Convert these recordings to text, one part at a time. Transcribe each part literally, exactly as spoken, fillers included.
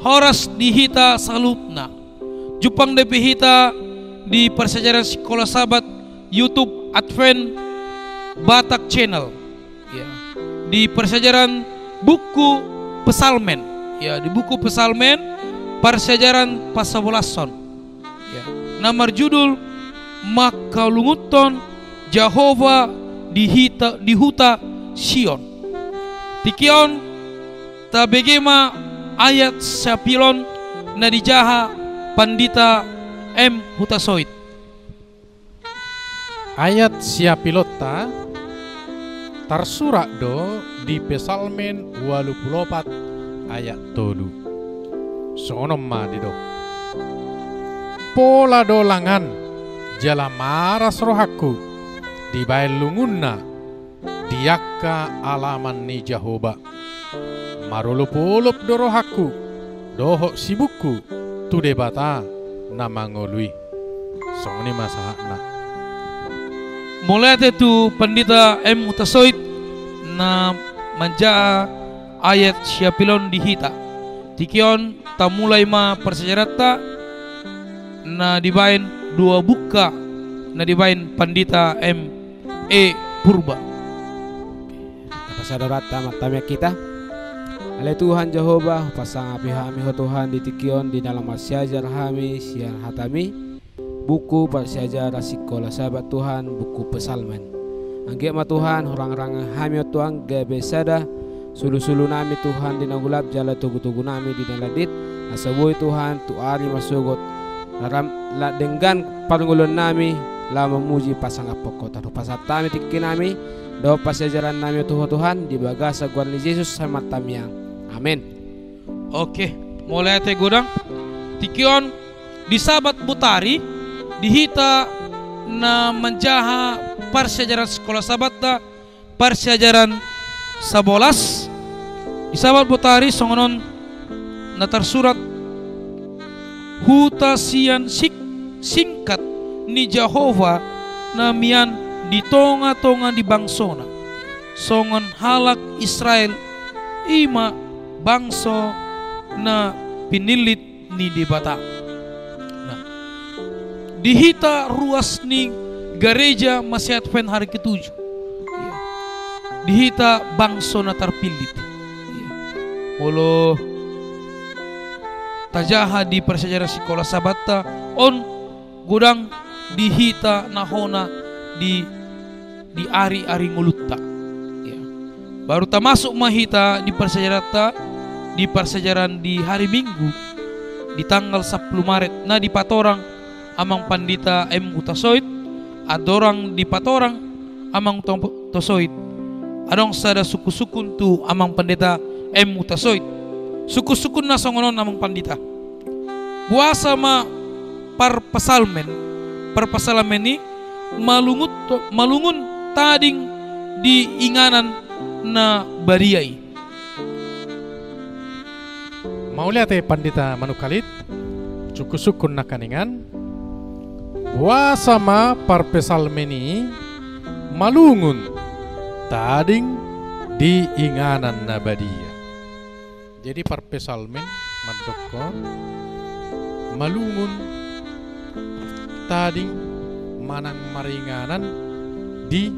Horas di hita saluhutna. Jumpang dope hita di parsiajaran Sikola Sabat YouTube Advent Batak Channel. Ya. Di parsiajaran buku Psalmen. Ya, di buku Psalmen, parsiajaran pasabolason. Ya. Na marjudul Mangkalungunhon Jahowa di hita, di huta Sion. Tingki on tabege ma ayat siapilon na dijaha Pandita M Hutasoit. Ayat siapilonta tarsurat do di Psalmen ualu pulu opat ayat tolu. Songon on ma didok. Pola do langan jala maras rohangku dibaen lungunna di angka alaman ni Jahowa. Marolopolop do rohangku dohot sibukku tu Debata na mangolu i. Songon i ma sahatna. Mauliate tu Pandita M Hutasoit na manjaha ayat siapilon di hita. Tingki on tamulai ma parsiajaranta na dibaen dua buku na dibaen Pandita M E Purba. Tapasada rohanta, martamiang hita. Ale Tuhan Jahowa, hupasangapi hami Ho Tuhan di tingki on di na laho marsiajar hami sian hataMi. Buku parsiajaran Sikola Sabat Tuhan, buku Psalmen. Anggiat ma Tuhan, hurang-hurangan hami on Tuhan, gabe sada sulusulunami Tuhan di na golap jala togutogunami di na landit, asa boi Tuhan tu ari masogot, laram, la denggan parngoluonnami, laho mamuji pasangaphon Ho Tuhan. Hupasahat hami tingkinami dohot parsiajarannami tu Ho Tuhan, di bagasan goar ni Jesus hami martamiang. Amen. Oke, mauliate godang. Tingki on di Sabat botari, di hita na manjaha parsiajaran Sikola Sabatta, parsiajaran sabolas. Di Sabat botari songon on na tarsurat: Huta Sion sing-, singkat ni Jahowa na mian di tongatonga ni bangsona. Songon halak Israel, i ma bangso na pinillit ni Debata. Nah, di hita ruas ni gareja Masehi Advent hari ketujuh. Iya. Di hita bangso na tarpillit. Iya. Molo tajaha di parsiajaran Sikola Sabatta on, godang di hita na hona di, di ari-ari ngolunta. Ya. Baru tamasuk ma hita di parsiajaranta, di parsiajaran di hari Minggu, di tanggal sampulu Maret, na dipatorang Amang Pandita M Hutasoit, andorang dipatorang Amang Hutasoit, adong sada sungkunsungkun tu Amang Pandita M Hutasoit. Sungkunsungkunna songon on, Amang Pandita. Boasa ma parpsalmen, parpsalmen i malungun, malungun tading di inganan na badia i? Mauliate Pandita Manungkalit, sungkunsungkun nangkiningan. Boasa ma parpsalmen i malungun tading di inganan na badia? Jadi parpsalmen mandokkon malungun tading manang maringanan di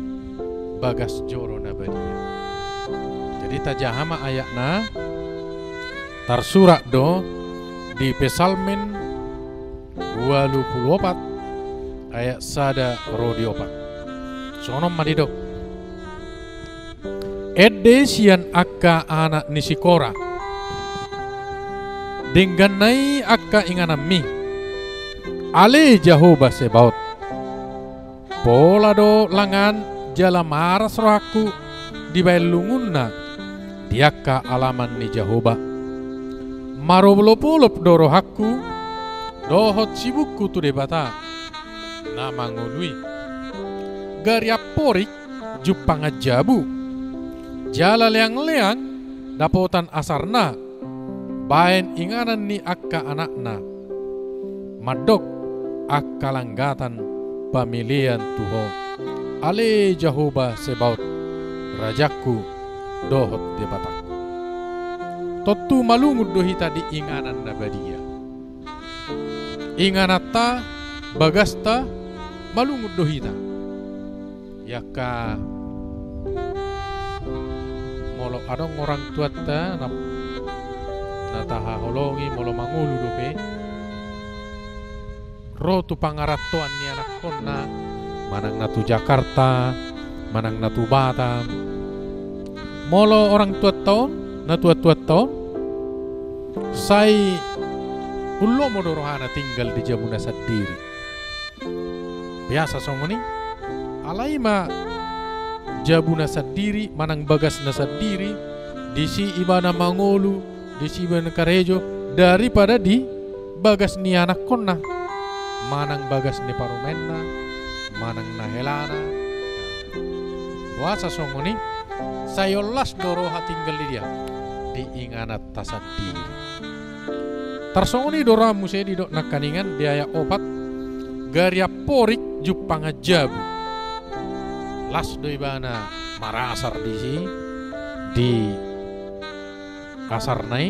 bagas joro na badia. Jadi tajaha ma ayatna, tarsurat do di Psalmen ualu pulu opat ayat sada ro di opat. Songon on ma didok. Ende sian angka anak ni si Kora, dengganna i angka ingananmi, ale Jahowa Sebaot. Pola do langan jala maras rohangku dibaen lungunna di angka alaman ni Jahowa. Marolopolop do rohangku dohot sibukku tu Debata na mangolu i. Gari amporik jumpangan jabu, jala leangleang dapotan asarna baen inganan ni angka anakna. Mandok angka langgatan pamelean tu Ho, ale Jahowa Sebaot, Rajangku dohot Debatangku. tontu malungun do hita di inganan na badia. Ingananta, bagasta, malungun do hita. I angka molo adong orang tuanta na, na tahaholongi molo mangolu dope, ro tu pangarantoan ni anakkonna, manang na tu Jakarta, manang na tu Batam. Molo orang tuanta on, natuatuanta on, sai umlomo do rohana tinggal di jabuna sandiri. Biasa songon i, alai ma jabuna sandiri, manang bagasna sandiri, disi ibana mangolu, disi ibana karejo, daripada di bagas ni anakkonna, manang bagas ni parumaenna, manang na helana. Boasa songon i, sai on las do roha tinggal di dia, di ingananta sandiri. Tarsongon i do ra muse didok nangkaningan di ayat opat, gari amporik jumpang jabu. Las do ibana marasar disi, di asarna i,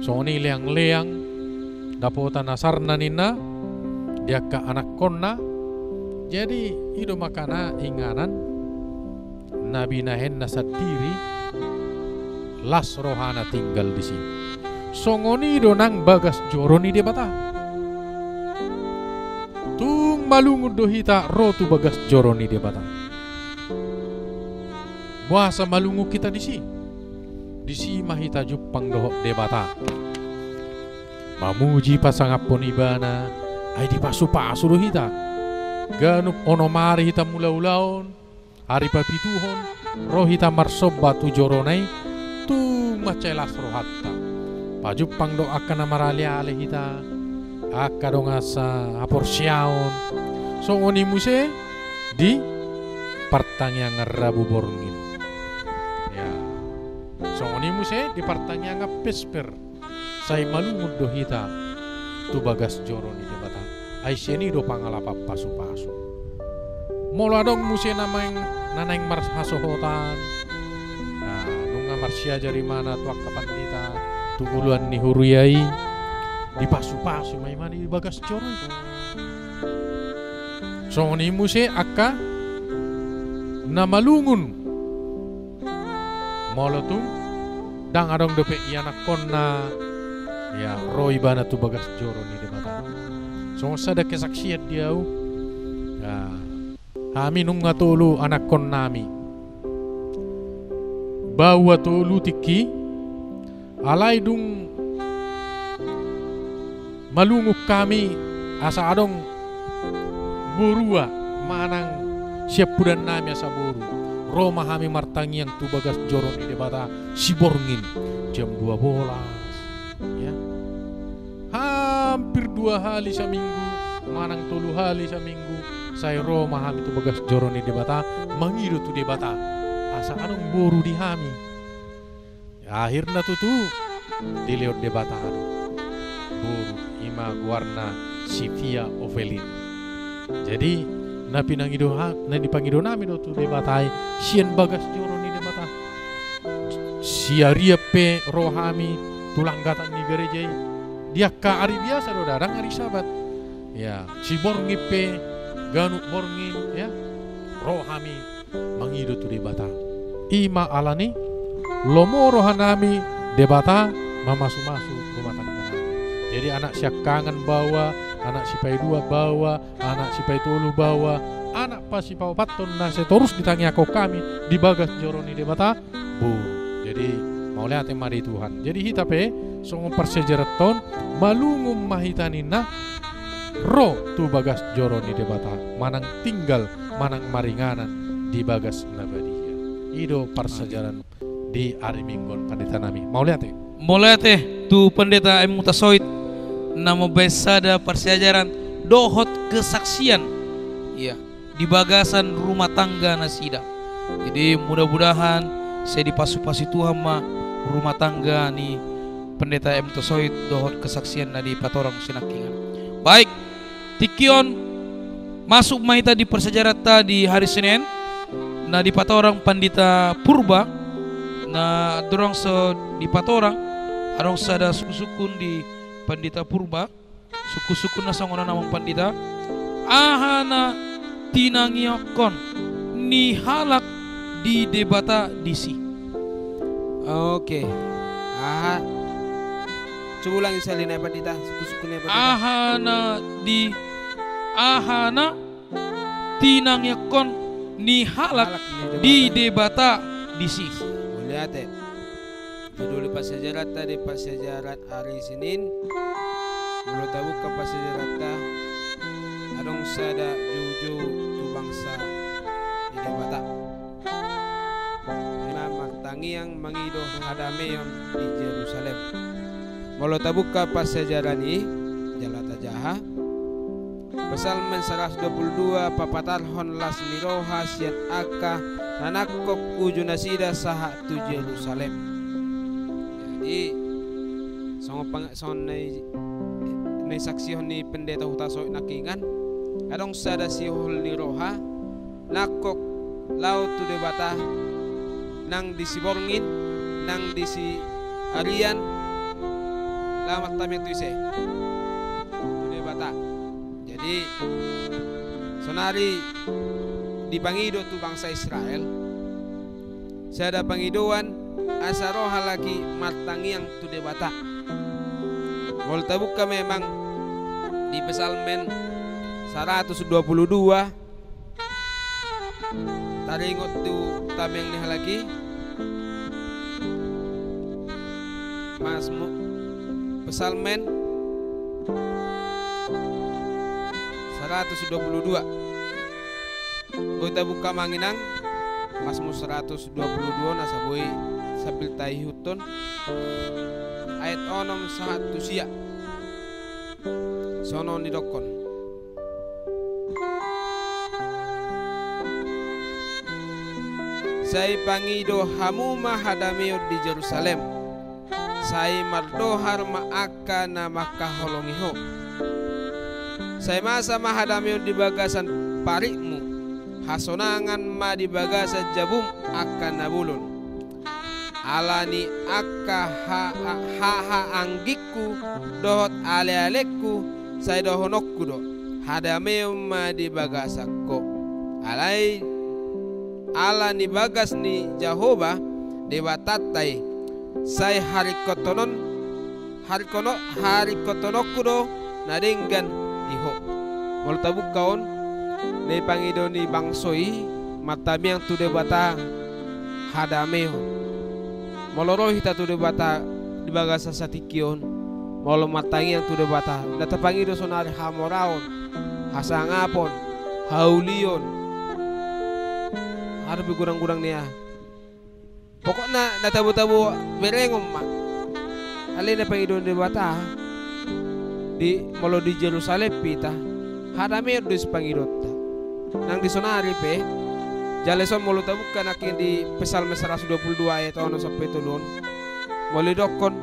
songon i leangleang dapotan asarna ninna, di angka anakkonna. Jadi i do makana inganan na binahenna sandiri, las rohana tinggal disi. Songon i do nang bagas joro ni Debata. Tung malungun do hita ro tu bagas joro ni Debata. Boasa malungun hita disi? Disi ma hita jumpang dohot Debata, mamuji pasangaphon ibana, ai dipasupasu do hita. Ganup onom ari hita mangula ulaon, ari papituhon, ro hita marsomba tu jorona i, tung mansai las rohanta. Pajumpang do angka na maraleale hita, angka dongan sahaporseaon. Songon i muse di partangiangan Rabu borngin. Ya. Songon i muse di partangiangan Vesper. Sai malungun do hita tu bagas joro ni Debata. Ai sian i do pangalapan pasupasu. Molo adong muse na naeng, na naeng marhasohotan, na nunga marsiajar imana tu angka pandita, tu bulan ni huria i, dipasupasu ma imana di bagas joro i. Songon i muse angka na malungun. Molo tung ndang adong dope ianakkonna, ya, ro ibana tu bagas joro ni Debata. Songon sada kesaksian di au, ya, hami nunga tolu anakkonnami. Baoa tolu tingki, alai dung malungun hami asa adong borua manang siampudannami asa boru, ro ma hami martangiang tu bagas joro ni Debata siborngin jam dua bolas, ya. Hampir dua hali saminggu manang tolu hali saminggu, sai ro ma hami tu bagas joro ni Debata, mangido tu Debata asa adong boru di hami. Akhirna tutu dilehon Debata do boru, ima goarna si Via Ovelin. Jadi na pinangido ha-, na dipangidonami do tu Debata i sian bagas joro ni Debata. Siarian pe ro hami tu langgatan ni gareja i. Di angka ari biasa do, ndang ari Sabat. Ya, siborngin pe, ganup borngin, ya, ro hami mangido tu Debata. Ima alani lomo rohanami Debata mamasumasu rumah tangga nami. Jadi anak siangkangan baoa, anak sipaidua baoa, anak sipaitolu baoa, anak pasipaopathon na sai torus ditangiangkon hami di bagas joro ni Debata, boru. Jadi mauliate ma di Tuhan. Jadi hita pe songon parsiajaranta on, malungun ma hita ninna ro tu bagas joro ni Debata, manang tinggal manang maringanan di bagas na badia. I do parsiajaran di ari Minggu on, pandita nami. Mauliate. Mauliate tu Pandita M. Hutasoit na mambahen sada parsiajaran dohot kesaksian, ya, di bagasan rumah tangga nasida. Jadi mudah-mudahan sai dipasupasu Tuhan ma rumah tangga ni Pandita M. Hutasoit dohot kesaksian na dipatorang sinangkingan. Baik. Tingki on, masuk ma hita di parsiajaranta di hari Senin, na dipatorang Pandita Purba, na dorang so di Patorang, adong sada sungkunsungkun di Pandita Purba, sungkunsungkunna songon on, Amang Pandita. Aha na tinangiangkon ni halak di Debata disi? Oke. Aha? Coba ulangi sekali, Pandita. Sungkunsungkun ni Pandita. Aha na di, aha na tinangiangkon ni halak, halak di Debata, di Debata disi? Mauliate. Judul ni parsiajaranta di parsiajaran ari Senin, molo tabuka parsiajaranta, adong sada joujou tu bangsa ni Debata. Ima martangiang mangido hadameon di Jerusalem. Molo tabuka parsiajaran i, jala tajaha, Psalmen saratus dua pulu dua papatarhon las ni roha sian angka na nangkok uju nasida sahat tu Jerusalem. Jadi, songon pang-, songon na i-, na isaksihon ni Pendeta Hutasoit nangkiningan, adong sada sihol ni roha, nangkok laho tu Debata, nang di siborngin, nang di siarian, laho martamiang tu ise? Tu Debata. Jadi, sonari dipangido tu bangsa Israel sada pangidoan asa ro halak i martangiang tu Debata. Molo tabuka memang di Psalmen saratus dua pulu dua, taringot tu tamiang ni halak i. Mazmu-, Psalmen saratus dua pulu dua. Boi tabuka ma, Amang Inang, Mazmur saratus dua pulu dua, na so boi sambil taihuthon, ayat onom sahat tu sia. Songon on didokkon. Sai pangido hamu ma hadameon di Jerusalem, sai mardohar ma angka na mangkaholongi ho. Sai masa ma hadameon di bagasan paritmu, hasonangan ma di bagasan jabum angka na bolon. Ala ni angka ha-, ha-, hahaanggingku dohot alealengku, sai dohononku do, hadameon ma di bagasan ho. Alai ala ni bagas ni Jahowa Debatanta i, sai haringkothon-, haringkono-, haringkothononku do na denggan di ho. Molo tabuka on, na ipangido ni bangso i martamiang tu Debata hadameon. Molo ro hita tu Debata di bagasan satingki on, molo martangiang tu Debata, na tapangido sonari hamoraon, hasangapon, haulion, harupi godang-godang ni aha. Pokokna na tabo-tabo berengon ma. Alai na pangido ni Debata, di, molo di Jerusalem pe hita, hadameon do isi pangidonta. Nang di sonari pe, jala ison molo tabuka nangkin di Psalmen saratus dua pulu dua ayat onom sampe tolu on, molo didokkon,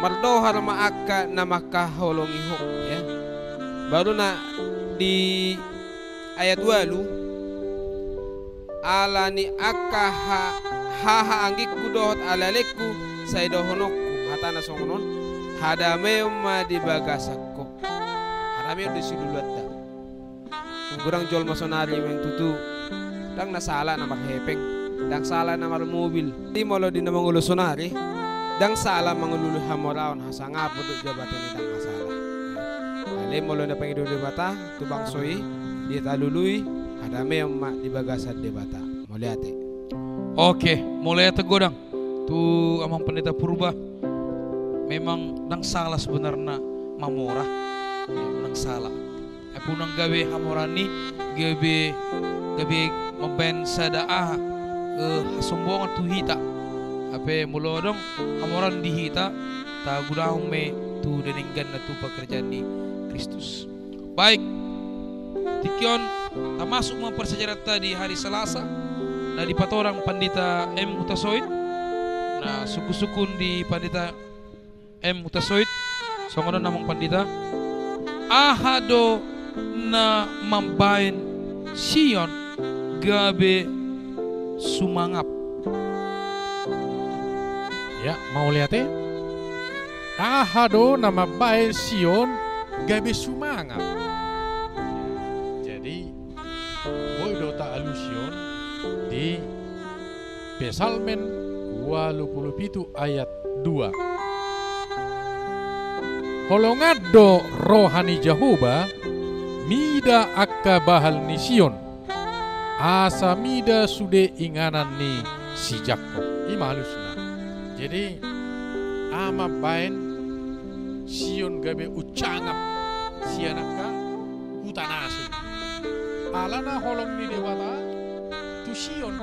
mardohar ma angka na mangkaholongi ho, ya. Baru na di ayat ualu, ala ni angka ha-, hahaanggingku dohot alealengku, sai dohononku, hatana songon on, hadameon ma di bagasan ho. Hadameon do isi luluanta. Godang jolma sonari memang tutu, ndang na sala na marhepeng, ndang sala na marmobil. Jadi molo di na mangolu sonari, ndang sala mangalului hamoraon, hasangapon dohot jabatan i, ndang na sala. Alai molo na pangido Debata tu bangso i, ditalului, hadameon ma di bagasan Debata. Mauliate. Oke, mauliate godang tu Amang Pendeta Purba. Memang ndang sala sebenarna mamora. Ya, ndang sala. Ai pe unang gabe hamoraon i, gabe, gabe mambahen sada aha, eh, hasombongan tu hita. Hape molo adong hamoraon di hita, tagodahon ma i tu na denggan na tu pangarajaon ni Kristus. Baik. Tingki on, tamasuk ma parsiajaranta di hari Salasa, na dipatorang Pandita M Hutasoit, na sungkunsungkun di Pandita M Hutasoit, songon on Amang Pandita. Aha do na mambahen Sion gabe sumangap? Ya, mauliate. Aha do na mambaen Sion gabe sumangat? Jadi, boi do taalusi on di Psalmen ualu pulu pitu ayat dua. Holongan do roha ni Jahowa mida angka bahal ni Sion, asa mida sude inganan ni si Jakkob. I ma alusna. Jadi, aha mambaen Sion gabe unsangap sian angka huta na asing? Alana holong ni Debata tu Sion.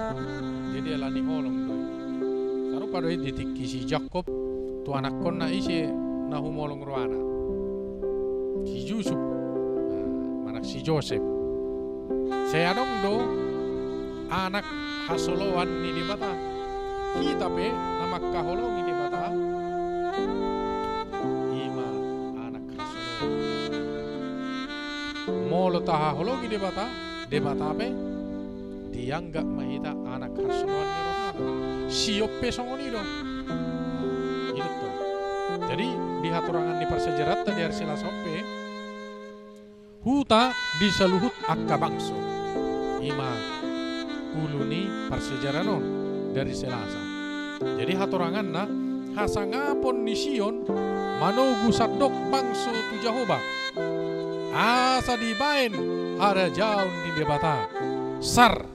Jadi, alani holong do i. Sarupa do i di tingki si Jakkob tu anakkonna, ise na humolong rohana? Si Jusup, nah, manang si Josep. Sai adong do anak hasoloan ni Debata. Hita pe na mangkaholongi Debata, i ma anak hasoloan. Molo tahaholongi Debata, Debata pe dianggap ma hita anak hasoloan ni rohana. Sion pe songon i do. I do tong. Jadi, di hatorangan ni parsiajaranta di ari Selasa on pe, huta di saluhut angka bangso. I ma ulu ni parsiajaran on di ari Selasa. Jadi, hatoranganna, hasangapon ni Sion manogu sandok bangso tu Jahowa, asa dibaen harajaon ni Debata, sar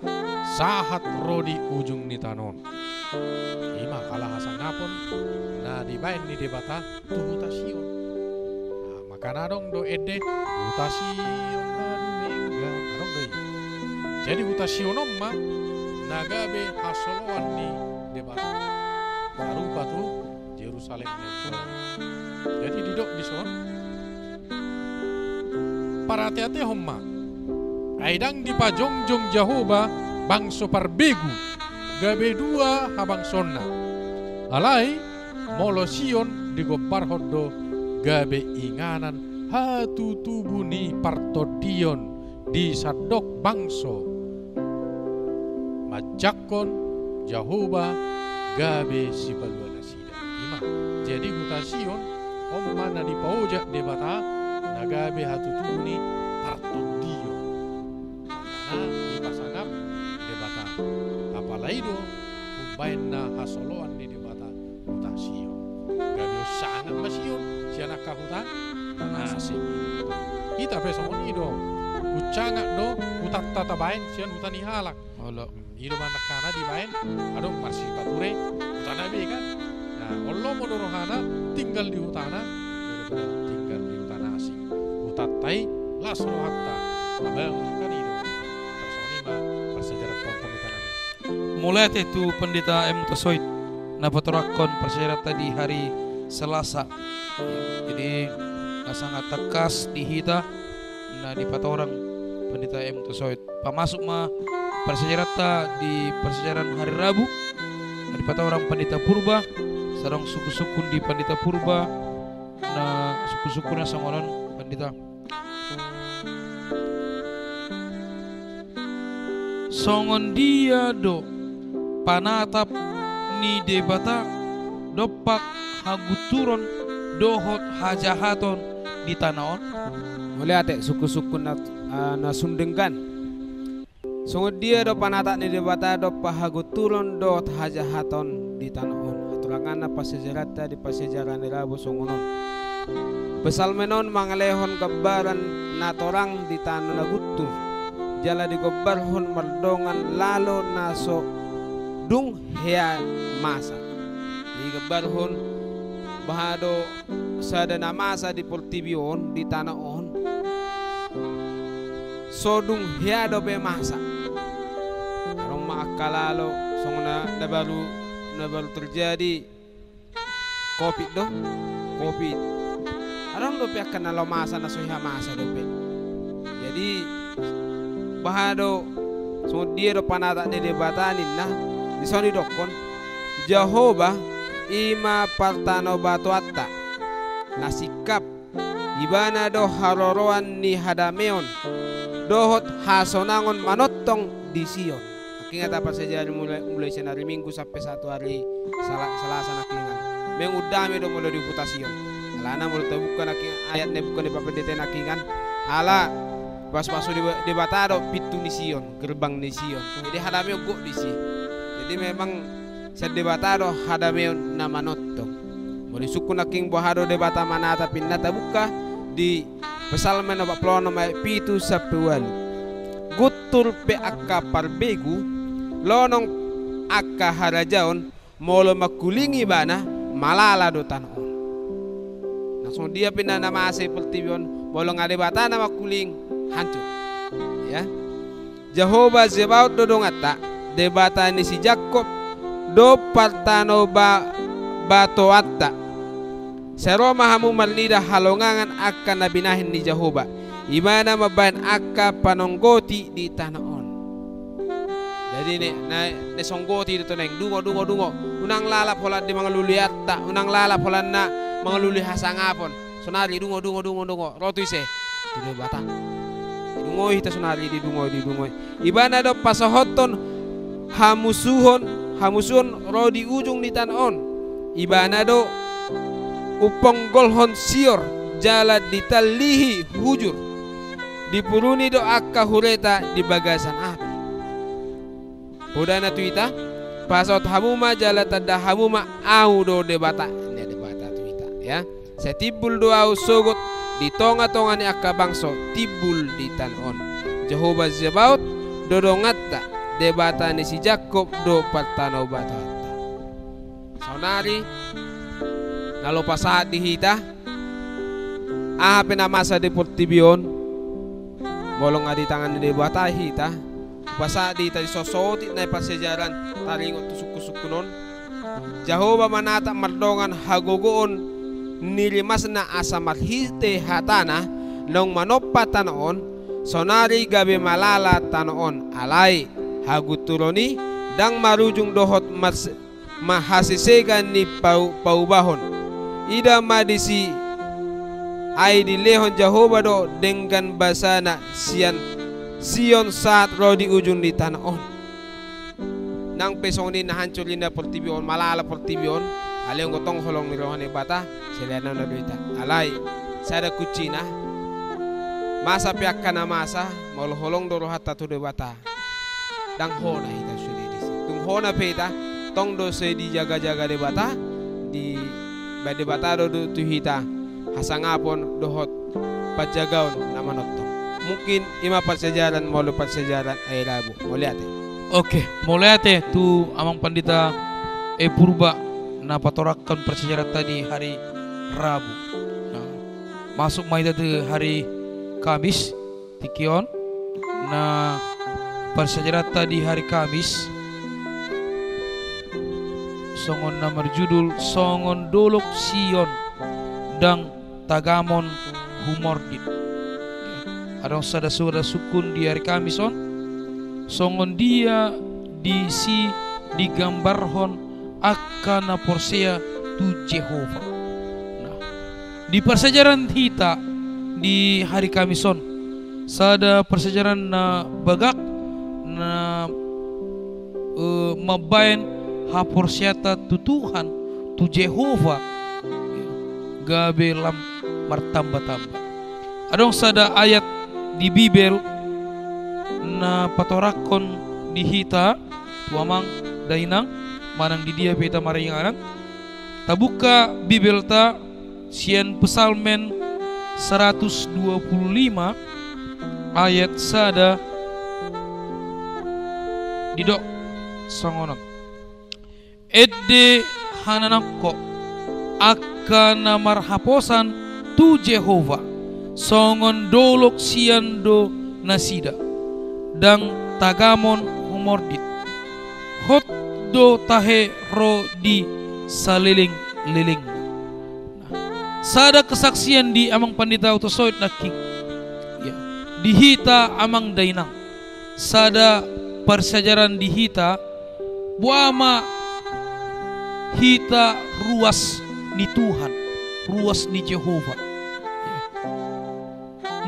sahat ro di ujung ni tano on. I ma pala hasangapon na dibaen ni Debata tu huta Sion. Nah, makana adong do ende, huta Sion na dumenggan. Adong do i. Jadi, huta Sion on ma na gabe hasoloan ni Debata. Sarupa tu Jerusalem na imbaru. Jadi, didok dison, parateatehon ma, ai ndang dipajongjong Jahowa bangso parbegu gabe dua habangsoonna. Alai, molo Sion digombarhon do gabe inganan hatutubu ni partondion di sandok bangso, manjangkon Jahowa gabe sipalua nasida. I ma. Jadi, huta Sion on ma na dipaojak Debata na gabe hatutubu ni partondion. Makana dipasangap Debata. Apala i do umbaen na hasoloan ni Debata huta Sion. Gabe unsangap ma Sion sian angka huta na asing. Hita pe songon i do. Unsangap do hutanta tabaen sian huta ni halak. Olo. I do ma nangkana dibaen, adong marsipature hutana be, kan? Nah, olo molo rohana tinggal di hutana, daripada tinggal di huta na asing. Hutanta i las rohanta tabangun, kan i do. Tarsongon i ma parsiajaranta on, pandita nami. Mauliate tu Pandita M Hutasoit na patorangkon parsiajaranta di hari Selasa. Jadi, na sangat tangkas di hita na dipatorang Pandita M Hutasoit. Pamasuk ma parsiajaranta di parsiajaran hari Rabu, na dipatorang Pandita Purba, sai adong sungkunsungkun di Pandita Purba, na sungkunsungkunna songon on, Pandita. Songon dia do panatap ni Debata dompak hagunturon dohot hajahaton di tano on? Mauliate, sungkunsungkun na, ah, na sun denggan. Songon dia do panatap ni Debata dompak hagunturon dohot hajahaton di tano on? Hatoranganna parsiajaranta di parsiajaran ni Rabu songon on. Psalmen on mangalehon gambaran na torang di tano na guntur, jala digombarhon mardongan lalo na so dung hea masa. Digambarhon bahen do sada na masa di portibi on, di tano on, so dung hea dope masa. Adong ma angka lalo songon na, na baru, na baru terjadi covid do, covid. Adong dope angka na laho masa na so hea masa dope. Jadi, bahen do, songon dia do panatap ni Debata ninna, dison didokkon, Jahowa i ma partanobatoanta na singkap, Ibana do haroroan ni hadameon dohot hasonangon manongtong di Sion. Nangkiningan, parsiajaran mulai, mulai sian ari Minggu sampe sahat tu ari Sala-, Salasa nangkiningan. mangundame do molo di huta Sion. Alana molo tabuka nangkin ayat na dibuka ni parpendeta nangkiningan, ala pasupasu Deba-, Debata do pintu ni Sion, gerbang ni Sion. Jadi hadameon gok disi. Jadi memang sian Debata do hadameon na manongtong. Molo disungkun nangkin boha do Debata manatap, inna tabuka di Psalmen opat pulu onom ayat pitu sampe ualu. Guntur pe angka parbegu, lonong angka harajaon, molo mangkuling ibana, malala do tano on. Nang songon dia pe na masa i portibi on, molo nga Debata na mangkuling, hancur. Ya. Jahowa Zebaot do donganta, Debata ni si Jakkob do partanobatoanta. Sai ro ma hamu marnida halongangan angka na binahen ni Jahowa, ibana mambahen angka panonggoti di tano on. Jadi ne, na, na songgoti do tu naeng, dungo, dungo, dungo. Unang lalap holan di mangalului arta, unang lalap holan na mangalului hasangapon. Sonari dungo, dungo, dungo, dungo. Ro tu ise? Tu Debata. Didungoi hita sonari, didungoi, didungoi. Ibana do pasohothon hamusuhon, hamusuhon ro di ujung ni tano on. Ibana do umponggolhon sior jala ditallihi hujur. Dipuruni do angka hureta di bagasan api. Podana tu hita, pasaut hamu ma jala tanda hamu ma, Ahu do Debata, ninna Debata tu hita, ya. Sai timbul do Ahu sogot di tongatonga ni angka bangso timbul di tano on. Jahowa Zebaot do donganta, Debata ni si Jakkob do partanobatoanta. Saonari, na lopa sahat di hita, aha pe na masa di portibi on, molo nga di tangan ni Debata hita, lopa sahat di hita, disosot i na i parsiajaran, taringot tu sungkunsungkun on. Jahowa manatap mardongan hagogoon ni rimasna asa marhite hatana naung manompa tano on, saonari gabe malala tano on, alai hagunturon i ndang marujung dohot mars-, ma hasesegan ni pau-, paubahon. Ida ma disi, ai dilehon Jahowa do denggan basana sian Sion sahat ro di ujung ni tano on. Nang pe songon i na hancur ninna portibi on, malala portibi on, alai anggo tong holong ni roha ni Debata, sai lehonon do hita. Alai sada kuncina, masa pe angka na masa, molo holong do rohanta tu Debata, ndang hona hita sude disi. Tung hona pe hita, tong do sai dijagajaga Debata, dibahen Debata do, do tu hita hasangapon dohot panjagaon na manongtong. Mungkin i ma parsiajaran, molo parsiajaran ari Rabu. Mauliate. Oke, mauliate tu Amang Pandita E Purba na patorangkon parsiajaranta di hari Rabu. Nah, masuk ma hita tu hari Kamis. Tingki on, na parsiajaranta di hari Kamis, songon na marjudul Songon Dolok Sion Ndang Tagamon Humordit. Adong sada surat sungkun di hari Kamis on, songon dia disi digambarhon angka na porsea tu Jehovah. Nah, di parsiajaran hita di hari Kamis on, sada parsiajaran na bagak, na, eh, mambahen haporseaonta tu Tuhan, tu Jehovah, gabe lam martamba-tamba. Adong sada ayat di Bibel na patorangkon di hita, tu amang dainang, manang di dia pe hita maringanan. Tabuka Bibelta sian Psalmen seratus dua puluh lima ayat sada, didok songon on. Ende hananangko, angka na marhaposan tu Jehovah, songon dolok sian do nasida, ndang tagamon humordit. Hot do tahe ro di saleleng-lelengna. Nah, sada kesaksian di amang pandita utosoit nangkin. Ya, di hita amang dainang. Sada parsiajaran di hita, boha ma hita ruas ni Tuhan, ruas ni Jehovah. Ya.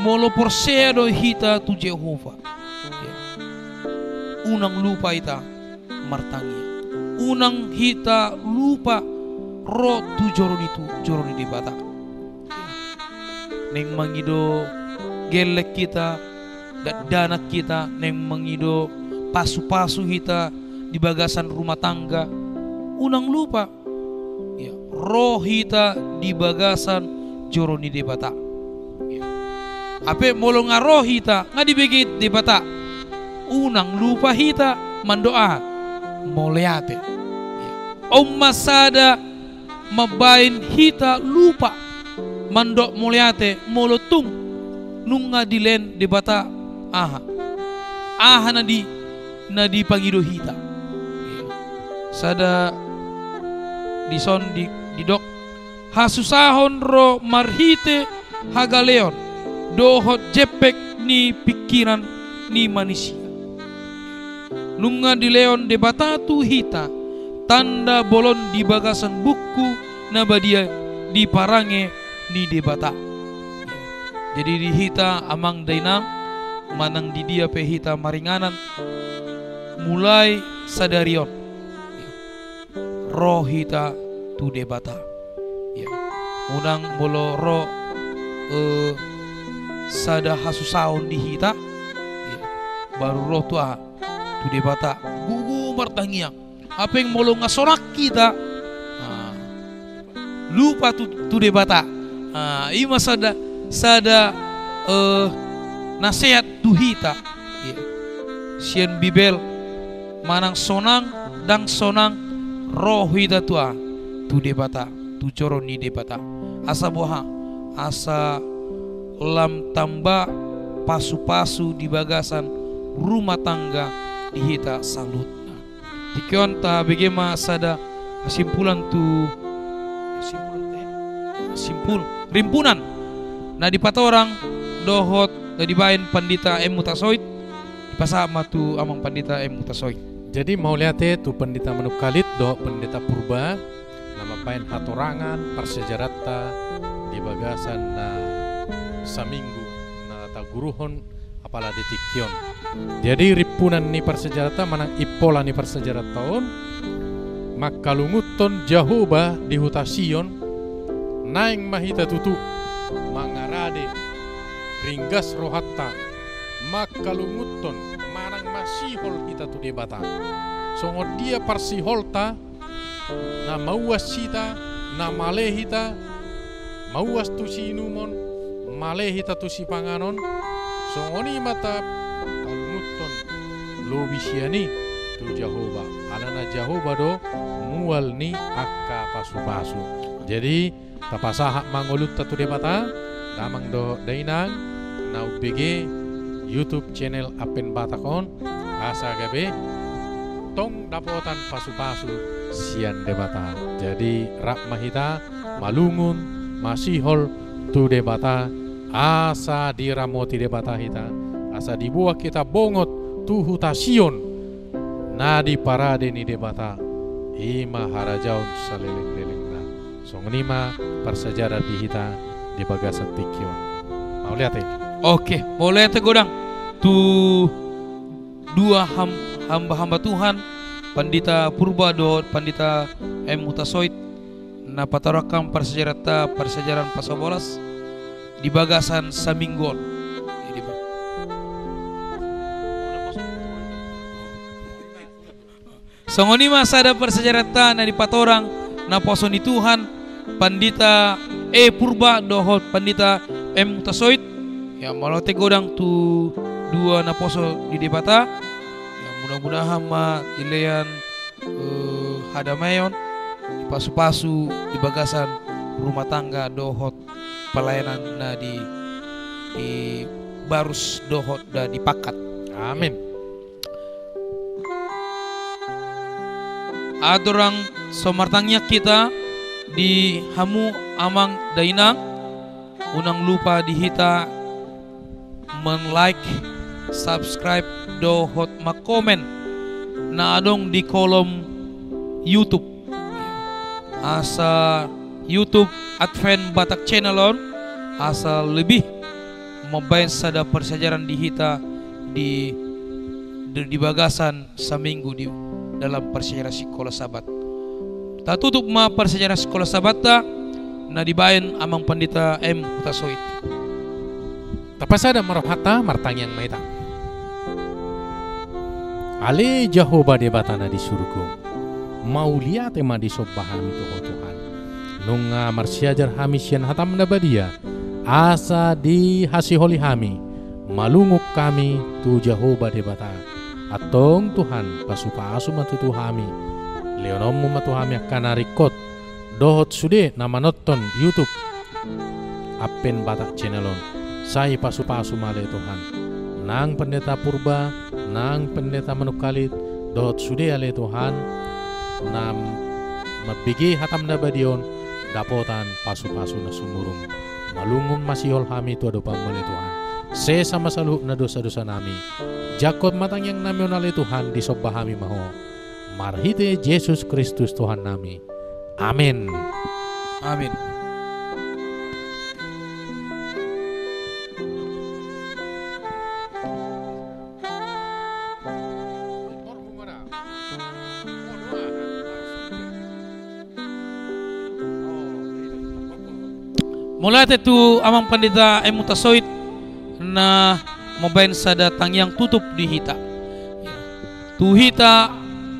Molo porsea do hita tu Jehovah, ya, unang lupa hita martangiang. Unang hita lupa ro tu joro ni, tu joro ni Debata. Naeng mangido gelleng hita, dakdanak hita, naeng mangido pasupasu hita di bagasan rumah tangga. Unang lupa, ya, ro hita di bagasan joro ni Debata. Ya. Hape molo nga ro hita, nga dibege Debata, unang lupa hita mandok aha? Mauliate. Ya. On ma sada mambaen hita lupa mandok mauliate molo tung nunga dilehon Debata aha? Aha na di, na dipangido hita? Sada dison di, didok, hasusahon ro marhite hagaleon dohot jempek ni pingkiran ni manisia. Nunga dilehon Debata tu hita tanda bolon di bagasan buku na badia di parange ni Debata. Jadi di hita amang dainang, manang di dia pe hita maringanan, mulai sadari on ro hita tu Debata. Ya. Unang molo ro, eh, sada hasusahon di hita, ya, baru ro tu aha? Tu Debata. Gogo martangiang. Hape molo nga sonang hita, ah, lupa tu, tu Debata. Ah, i ma sada, sada, eh, nasehat tu hita. Ya. Sian Bibel, manang sonang, ndang sonang, ro hita tu aha? Tu Debata, tu joro ni Debata. Asa boha? Asa lam tamba pasupasu di bagasan rumah tangga di hita saluhutna. Tingki on tabege ma sada kesimpulan tu, kesimpulan te, simpul, rimpunan na dipatorang dohot na dibaen Pandita M Hutasoit. Dipasahat ma tu amang Pandita M Hutasoit. Jadi mauliate tu Pandita Manungkalit dohot Pandita Purba na mambaen hatorangan parsiajaranta di bagasan na saminggu na taguruhon apala di tingki on. Jadi rimpunan ni parsiajaranta manang impola ni parsiajaranta on, mangkalungunhon Jahowa di huta Sion. Naeng ma hita tutu mangarade ringgas rohanta, mangkalungunhon manang masihol hita tu Debata. Songon dia parsiholta, na mauas hita, na male hita mauas tu siinumon, male hita tu sipanganon, songon i ma takalungunhon lobi sian i tu Jahowa. Alana Jahowa do mual ni angka pasupasu. Jadi, tapasahat ma ngolunta tu Debata, damang dohot dainang, na umbege YouTube channel Advent Batak on, asa gabe tong dapotan pasupasu sian Debata. Jadi, rap ma hita malungun, masihol tu Debata, asa diramoti Debata hita, asa diboan hita bongot tu huta Sion, na diparade ni Debata, i ma harajaon saleleng-lelengna. Songon i ma parsiajaran di hita di bagasan tingki on. Mauliate. Oke, mauliate godang tu dua ham-, hamba-hamba Tuhan, Pandita Purba dohot Pandita M Hutasoit, na patorangkon parsiajaranta, parsiajaran pasobolas di bagasan saminggu on. Jadi, Pak. Songon i ma sada parsiajaranta na dipatorang naposo ni Tuhan, Pandita E Purba dohot Pandita M Hutasoit. Ya, mauliate godang tu dua naposo ni Debata. Ya, mudah-mudahan ma dilehon, eh, hadamaion, dipasupasu di bagasan rumah tangga dohot pelayanan na di, dibarus dohot na dipangkat. Amin. Andorang so martangiang hita di hamu amang dainang, unang lupa di hita men-like, subscribe, dohot mangkomen na adong di kolom YouTube. Asa YouTube Advent Batak Channel on, asa lebih mambaen sada parsiajaran di hita di, di, di bagasan saminggu di dalam parsiajaran Sikola Sabat. Tatutup ma parsiajaran Sikola Sabatta na dibaen Amang Pandita M Hutasoit. Tapasada ma rohanta, martangiang ma hita. Ale Jahowa Debata na di surgo, mauliate ma disomba hami tu Ho Tuhan. Nunga marsiajar hami sian hataM na badia, asa dihasiholi hami, malungun hami tu Jahowa Debata. Antong Tuhan, pasupasu ma tutu hami. LehononMu ma tu hami angka na ringkot dohot sude na manonton YouTube Advent Batak Channel on. Sai pasupasu ma ale Tuhan nang Pendeta Purba, nang Pendeta Manungkalit, dohot sude ale Tuhan na mambege hataM na badia on, dapotan pasupasu na sumurung. Malungun masihol hami tu adopanMu ale Tuhan. Sesa ma saluhutna dosa-dosa nami. Jangkon ma tangiang nami on ale Tuhan, disomba hami ma Ho. Marhite Jesus Kristus Tuhan nami. Amen. Amen. Mauliate tu Amang Pandita M Hutasoit na mambaen sada tangiang tutup di hita. Tu hita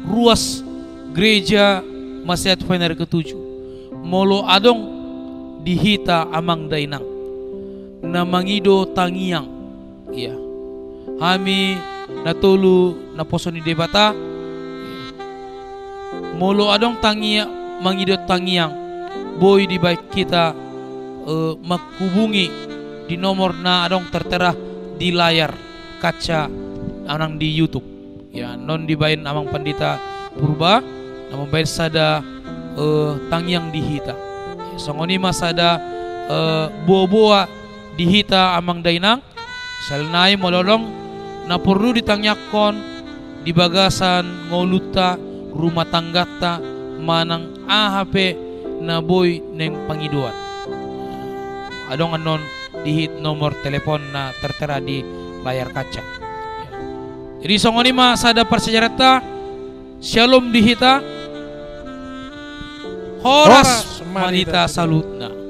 ruas Gereja Masehat Huain Ari Ketujuh. Molo adong di hita amang dainang na mangido tangiang, ia, hami na tolu naposo ni Debata, ia, molo adong tangiang, mangido tangiang, boi dibaen hita, eh, manghubungi di nomor na adong tertera di layar kaca nang di YouTube. Ia, annon dibaen Amang Pandita Purba na mambaen sada, eh, tangiang di hita. Ia, songon i ma sada, eh, boaboa di hita amang dainang. Selain nai molo adong na porlu ditangiangkon di bagasan ngolunta, rumah tanggata, manang aha pe na boi naeng pangidoan, adong annon di hita nomor telepon na tertera di layar kaca. Jadi songon i ma sada parsiajaranta. Syalom di hita. Horas ma di hita saluhutna.